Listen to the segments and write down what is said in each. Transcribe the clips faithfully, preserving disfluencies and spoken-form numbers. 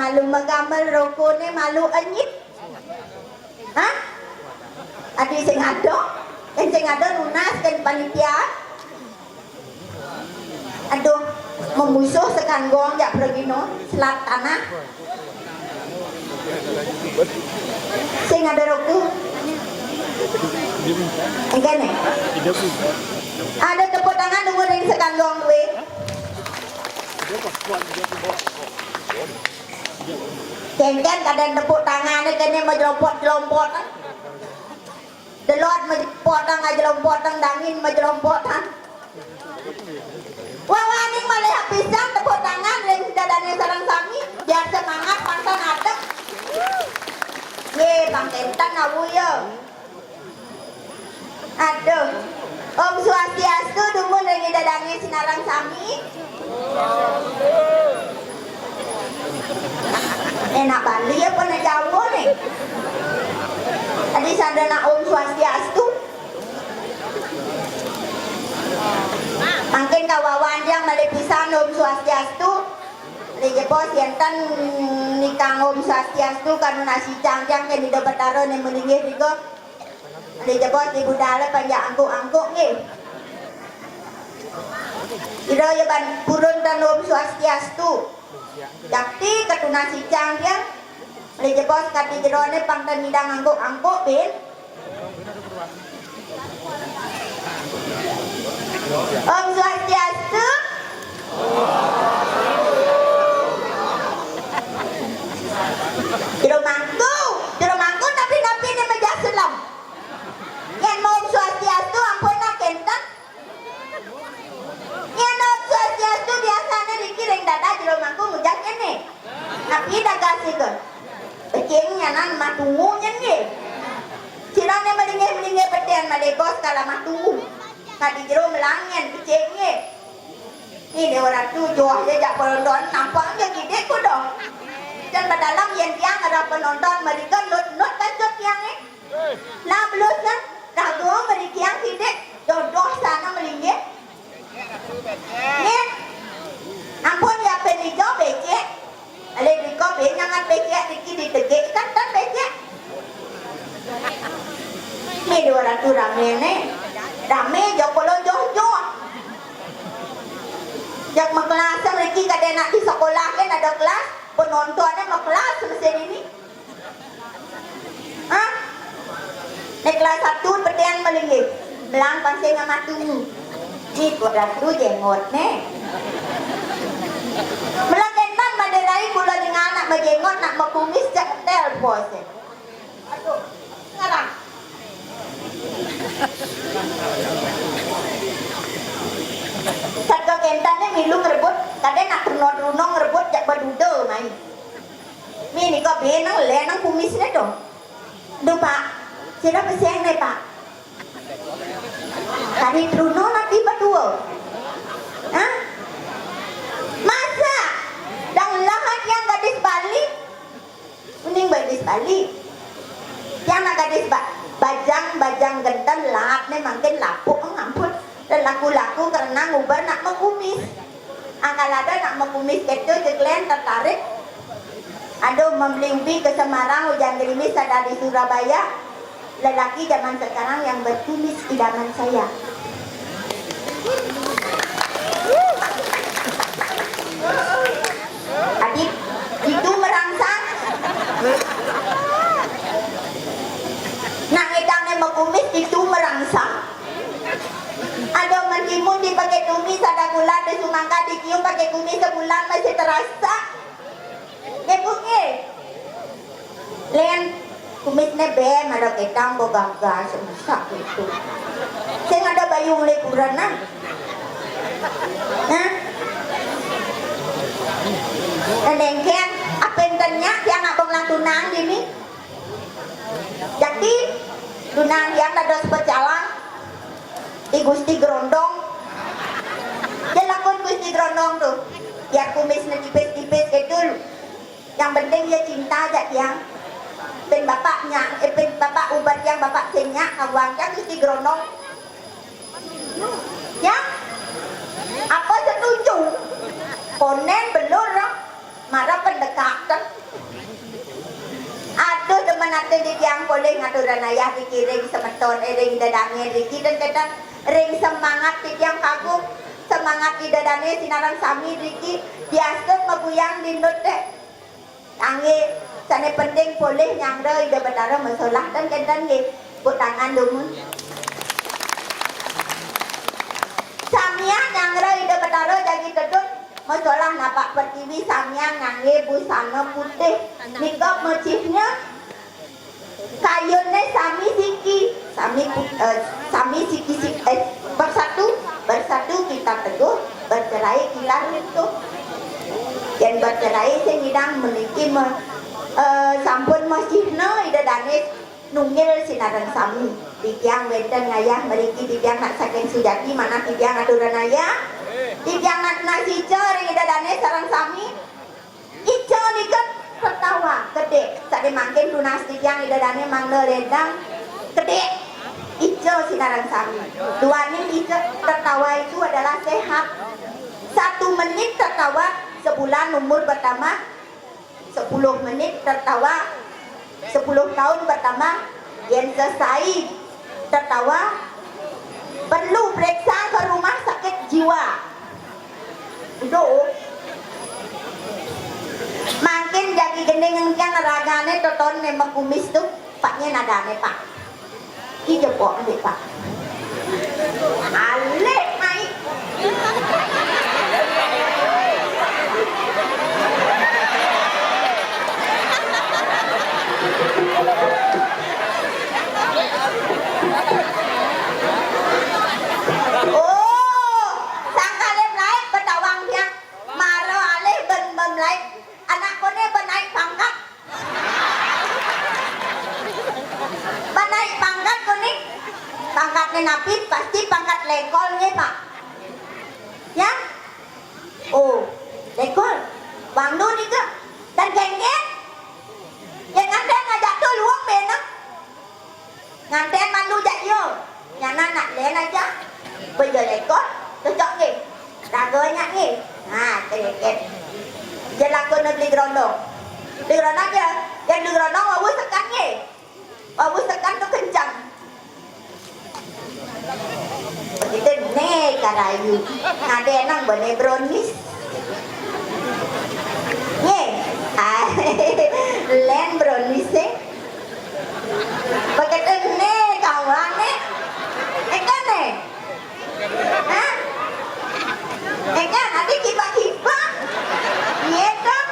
Malu magamel rokoné malu enyit. Hah? Adi sing ada? Yén sing ada nunas kan panitia. Aduh, memusuh sekanggong jak pergino, selat tanah. Sing ada roku. Enggak nih. Ada tepuk tangan dulu ring sekanggong gue. Kénkén kadén tepuk tangané kéné majelompot-jelompotan. Delod majelompotang, ajelompotang, dangin majelompotang. Wah, wani malih apisan tepuk tangan ring dadané sareng sami, biar semangat pang tan adep. Nggih, pang kénten awu ya. Aduh. Om Swastiastu dumun ring Ida dané sinareng sami. Enak Bali apa nak Jawa nih? Tadi sadana Om Swastiastu. Mangkin kawawan tiang malih pisan Om Swastiastu. Malih jebos yénten nikang Om Swastiastu kanu nasi cangcang kén Ida Betara né malinggih tiga. Malih jebos di budala panjak angkuk-angkuk nggih. Ira ya ban purun tan Om Swastiastu. Jakti katunas icang tiang. Malih jebos kadi jeroné pang tan nyidang angkuk-angkuk bin. Om Swastiastu. Jero mangku, jero mangku napi-napi né meja selem. Yén mau Swastiastu ampun nak kénten. Yén Om Swastiastu biasané niki ring dadah jero mangku ngucap kéné. Napi dagasé ké? Becik nyanan mah tungu nyén nggih. Cirané malinggih-malinggih petén malih bos kala mah tungu. Kadi jero melangén becik nggih. Ih, Déwa Ratu, joh ja jak penonton, nampaknya kidik kudu. Dan badalam yén tiang ngarah penonton merikan nut-nut kacot tiangé. Nah, belusnya, raga merikiang kidik, jodoh sana melinggih. Nggih. Ampun ya penijo becik. Alé diko bé nyangat becik, diki ditegik kan tan becik. Né Déwa Ratu ramé né. Ramé jo kolo joh-joh. Jak makelas mriki kadén nak di sekolah kan ada kelas, penontonnya makelas mesin ini. Hah? Né kelas satu petén malinggih. Belang pang sing amah tungu. Né Déwa Ratu jenggot né. Mula kénten madérai kula ningal nak majenggot nak makumis cak tel bos. Aduh, ngarang. Satka kénten né milu ngrebut, kadén nak truna-truna ngrebut jak baduda mai. Mih nika bé nang lé nang kumisné to. Duh, Pak. Sira peséng né, Pak. Kadi truna napi padua? Hah? Masa? Dang lahat yang gadis Bali? Uning gadis Bali. Yang nak gadis ba bajang, bajang genten lahat né mangkin lapuk, ampun. Dan laku-laku karena ngubar nak makumis. Angkal ada nak makumis kéto, jeg lén tertarik. Aduh, membeli ubi ke Semarang, hujan gerimis ada di Surabaya. Lelaki zaman sekarang yang berkumis idaman saya. Adit, itu merangsang. Nak ngidangnya makumis, itu merangsang. Ada mentimun di pakai kumis, ada gula, ada sumangka dicium pakai kumis sebulan masih terasa. Ibu nggih. Lén kumisné bé mara ketang begagas semesak gitu. Sing ada bayung liburan nah. Nah. Kadéngkén, apa énten nyak tiang nak bemelah tunang dini? Jati, tunang tiang dados pecalang. I Gusti Grondong. Dia lakon Gusti Grondong tuh. Biar kumisnya tipis-tipis gitu. Yang penting dia cinta aja tiang. Pin bapak nyak, eh, pin bapak ubar tiang, bapak sing nyak, kawang tiang Gusti Grondong. Ya? Apa setuju? Konen belur, mara pendekatan. Demen até titiang polih ngaturang ayah dikiring semeton, eh, ring Ida Dané driki, dan kadang ring semangat titiang kagum, semangat Ida Dané sinareng sami driki, diastun mabuyang dindut téh. Kanggé sané penting polih nyanggra Ida Betara masolah, dan kénten nggih, tepuk tangan dumun. Samian nyanggra Ida Betara jagi tedun, masolah napak pertiwi samian nganggé busana putih. Nika macihna kayunné sami siki, sami pu-, eh, sami siki, siki, eh, bersatu, bersatu kita teguh, bercerai kita runtuh. Yén bercerai sing nyidang meniki me-, eh, sampun macihna Ida Dané nunggil sinareng sami. Titiang wénten ngayah mriki, titiang nak saking sujati, manah titiang aturang ayah. Titiang nak nunas ica ring Ida Dané sareng sami. Ica nika tertawa gedé. Sané mangkin tunas titiang Ida Dané mangda lédang gedé. Ica sinareng sami. Duaning ica tertawa itu adalah sehat. Satu menit tertawa, sebulan umur bertambah. Sepuluh menit tertawa, sepuluh tahun bertambah. Yén sesai tertawa, perlu periksa ke rumah sakit jiwa. Aduh. Mangkin jagi gending engkang ragané totoné makumis tuh, Pak, nyén adané, Pak. Ki jebok adik, Pak. Alik, Mai. Oh, sangkalé melaib betawang tiang. Mara alih ben, ben melaib. Anak koné ben naik pangkat. Panaik pangkat kuning. Pangkatné napi? Pasti pangkat lékol nggih, Pak. Ya? Oh, lékol. Wangdo nika. Dan kénkén. Yén nganten ngajak to luung bénang. Nganten mandu jak ia. Nyanan nak lén aja. Beja lékol, cocok nggih. Raga nyak nggih. Nah, kénkén. Jelaku beli gerondong. Beli gerondong aja. Yén beli gerondong, wau tekan nggih. Wau tekan to kencang. Begitu né karayu. Ngadé nang bené brownies. Nggih. Ah, lén brownies é. Begitu né kawané. Éngkén né. Hah? Éngkén, nanti kipak-kipak. Iya dong.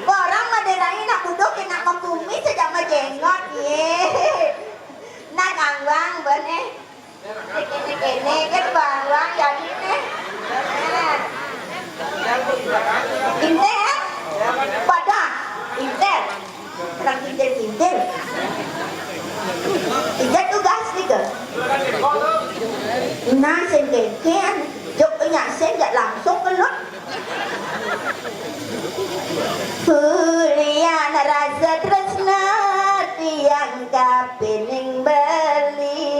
Orang Madéra nak buduk, nak makumis, sejak majenggot. Iya. Nah, kangguang, bené. Kéné-kéné kan bawang jadiné. Nah. Intel, pada Intel, orang Intel-Intel. Intel tugas nih ke. Nah, sing kénkén, jok penyasen jak langsung keluar. Hulian rasa tresna tiang kapining beli.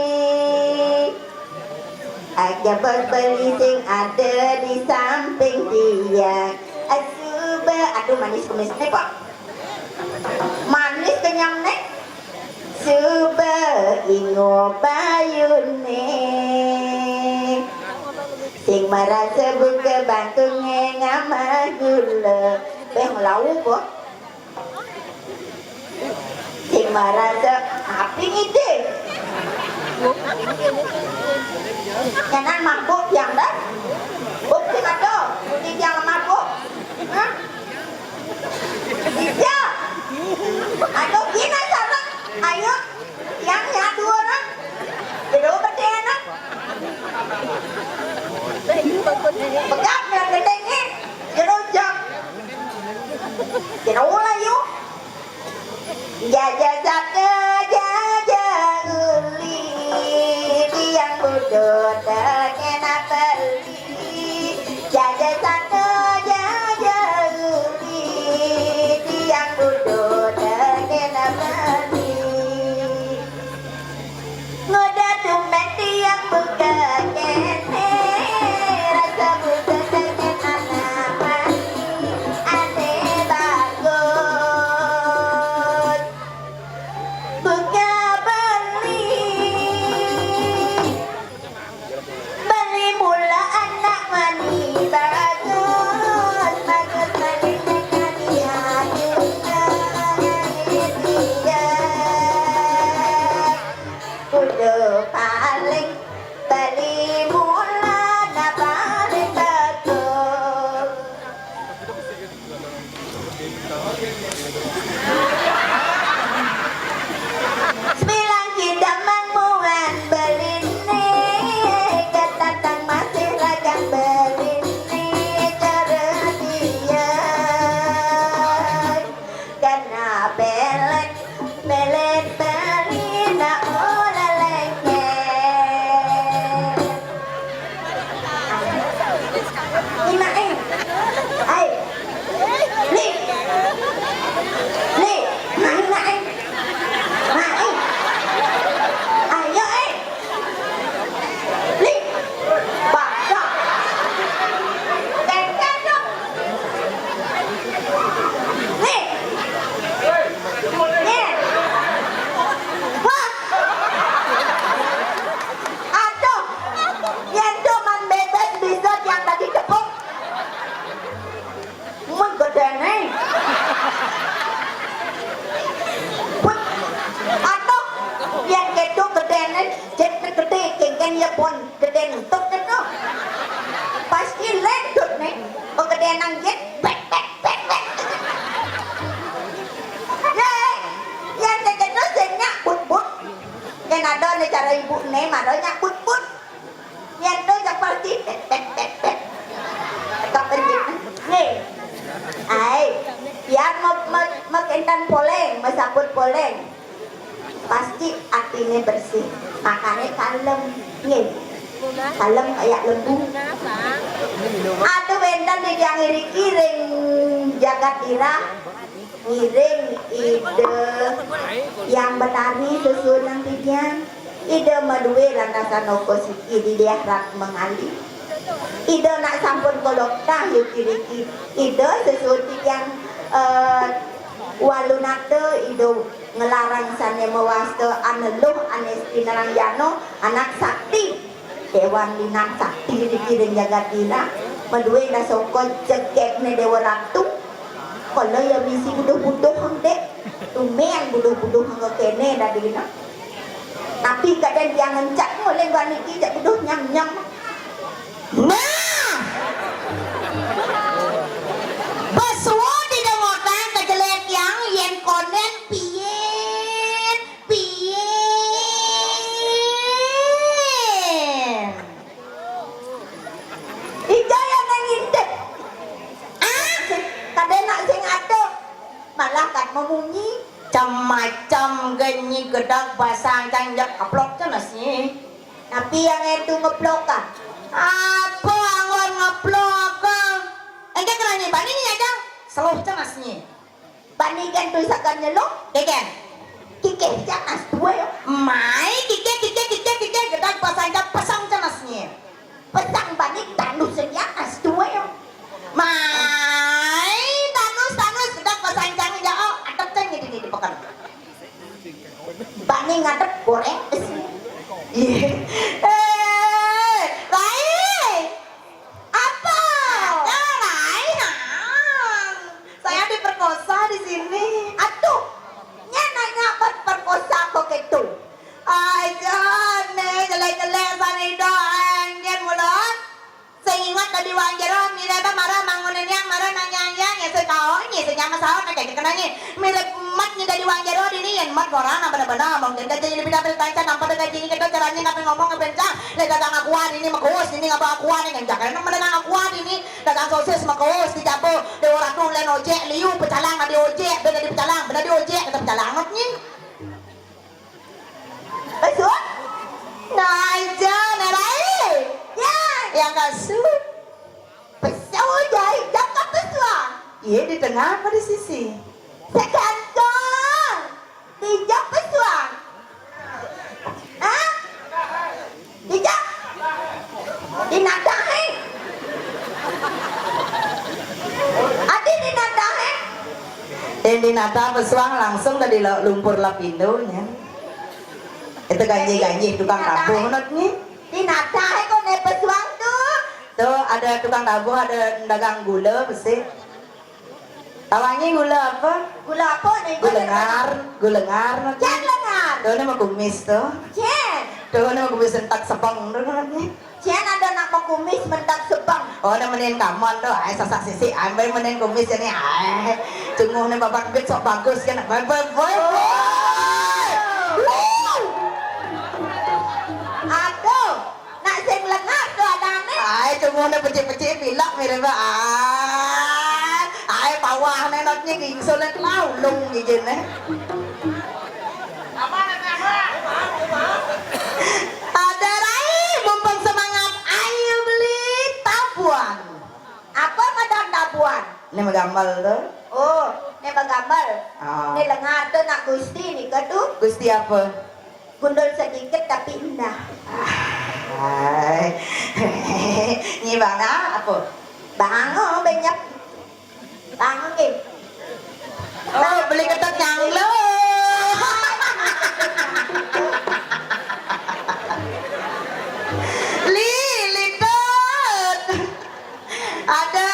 Aja berbeli sing ada di samping tiang. Asuba, aduh, manis kumis nih, Pak. Manis kenyang nih. Suba ingo bayune. Sing marasa buka bangkunge ngamah gula. Béh, melau, Pak. Sing marasa api ngidih. Nyanan mabuk tiang dah. Buk sing ada, putih tiang mabuk. Hah? Iya. Aduh, gina sareng. Ayo. Tiang nyatu orang. Jero bedena. Pegat yang gedenge. Jero jam. Jero lah yuk. Jaja sate, jaja uli, tiang budut kena beli. Jaja sate, jaja uli, tiang budut kena beli. Ngoda tumbén tiang buka kéné, rasa buka kéné anak mani, ané bagus. Kudu paling beli mula na paling bagus. Sebilang kita mangmuan beli ni, ketatang masih ragang beli ni, cara dia. Kena belek, belek beli na ola lengket. Ima, eh. Ai. Li. Li. Mai, mai. Mai. Ayo, eh. Li. Baca. Kengkeng dong. Li. Li. Wah. Aduh. Yang cuman bebek bisa yang tadi tepuk. Mun gedene. Put. Atuh, yen kedo gedene, jet gede, kengken ya pon gede entuk kedo. Pasti lendut nih, kegedean nang jet, bek, bek, bek, bek. Ya, yen kedo sing nyak but-but. Yen ada nih cara ibu nih, maro nyak but-but. Yen to seperti pet, pet, pet, pet. Kepenting. Hei. Ai, ya mau, mau, mau kentan poleng, mau sabut poleng. Pasti atine bersih. Makanya kalem. Nggih. Kalem kayak lembu. Aduh, wenten di tiang iriki ring jagat irah. Ngiring Ida Hyang Betari sesuunan titiang. Ida madué lantasan oko siki di daerah Ratmangali. Ida nak sampun kaloktah yuki riki. Ida sesuun titiang, eh, walunata, Ida nglarang sané mawasta aneluh anesti naranjana, anak sakti. Déwan Linang Sakti riki ring jagat Dina, madué dasa oko jegegné Déwa Ratu. Kala ya misi buduh-buduh, Dék. Tumbén buduh-buduh kéné dadina. Tapi kadén tiang encak ngolih baniki jak buduh nyam-nyam. Nah! Basuh didengotang kejelek yang yén kondén piyin. Piye? Ija yang nang ngintip. Ah, kadén nak sing ada. Malah kan memunyi. Cem-macem genyi gedeg basang cang jak keplok cenesnyi. Tapi yang itu ngeplok kan? Apa anggon ngeplok kan? Engke kenanya bani nyi aja. Seluh cenesnyi. Bani gén tulisakan nyeluk. Gégén. Kikih janas dua ya. Mai kikih, kikih, kikih, kikih, gedeg pasang jam pasang janasnya. Pasang bani tanus janas dua ya. Mai tanus, tanus, gedeg pasang jam ya. Oh, adep cang ini di pekan. Bani ngadep goreng. Iya. Eh, baik. Apa? Ada, Rai, nah. Saya diperkosa di sini. Aduh, nya nanya apa perkosa kok gitu? Aja nih, jelek-jelek sanido, enggen mulon. Sing ingat tadi wang jero, mirip apa marah mangunin yang marah nanya yang ya saya tahu, nih saya nyama sahur, nah, kayak kenanya. Mirip mat nyi dadi wong jero dini, yén mat ora nang bener-bener mungkin dadi lebih dapet kanca tanpa dadi gaji ini kita caranya ngapain ngomong ngapain cang. Lek dagang aqua dini megaus dini ngapa aqua nih kan jangan nang menenang aqua dini dagang sosis megaus di jabu Déwa Ratu lén ojek liu pecalang ada ojek beda di pecalang beda di ojek kata pecalang ngot nyi. Besok? Nah, aja, nah, baik. Ya. Yang kasut. Pesuang jahit jangka pesuang. Iya, di tengah apa di sisi? Segantong. Di jok pesuang. Hah? Di jok? Di nadahe. Adi di nadahe. Yang di nata pesuang langsung tadi lo- lumpur lapindo nya. Itu ganjil-ganjil tukang tabuh menurut nih. Di nadahe kok ne pesuang tuh. Tuh ada tukang tabuh, ada dagang gula besi. Tawangi gula apa? Gula apa nih? Gula ngar, gula ngar nanti. Cek lengar. Tuh ini mau kumis tuh. Cek. Tuh, né kumis mentak sebeng tuh, né. Cian ada nak mau kumis mentak sebeng. Oh, né menin kaman tuh, ai sasak sisik, ambil menin kumis ini, ai. Cunguh né babak bit sok bagus kan, bye, bye, bye, bye. Aduh, nak sing lengar tuh adané. Ai, cunguh né pecik-pecik bilak mirip, ai. Ai, pawah né notnya gingsul né laulung giginé. Ada rai, mumpung semangat, ayo beli tabuan. Apa madan tabuan? Né magambel tuh. Oh, né magambel. Ah. Né lengar tuh nak Gusti nih tuh. Gusti apa? Gundul sedikit tapi indah. Hai. Nyi bang apa? Bang, oh, banyak. Bang, eh. Oh, beli ketet nyanglo. Li, litet. Ada,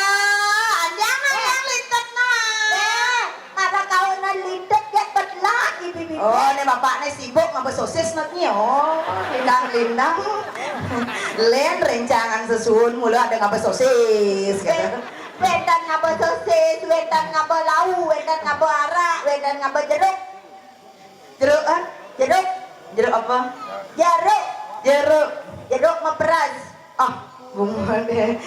anjang yang litet nah. Para kawanan litet ya belah di bibir. Oh, né bapak né sibuk ngabé sosis notnya. Oh, lindang-lindang. Lén rencangan sesuun mula ada ngabé sosis gitu. Wétan ngabé sosis, wétan ngabé lau, wétan ngabé arak, wétan ngabé jeruk. Jeruk, ah? Jeruk. Jeruk apa? Jeruk. Jeruk. Jeruk meperas. Ah, bunga deh.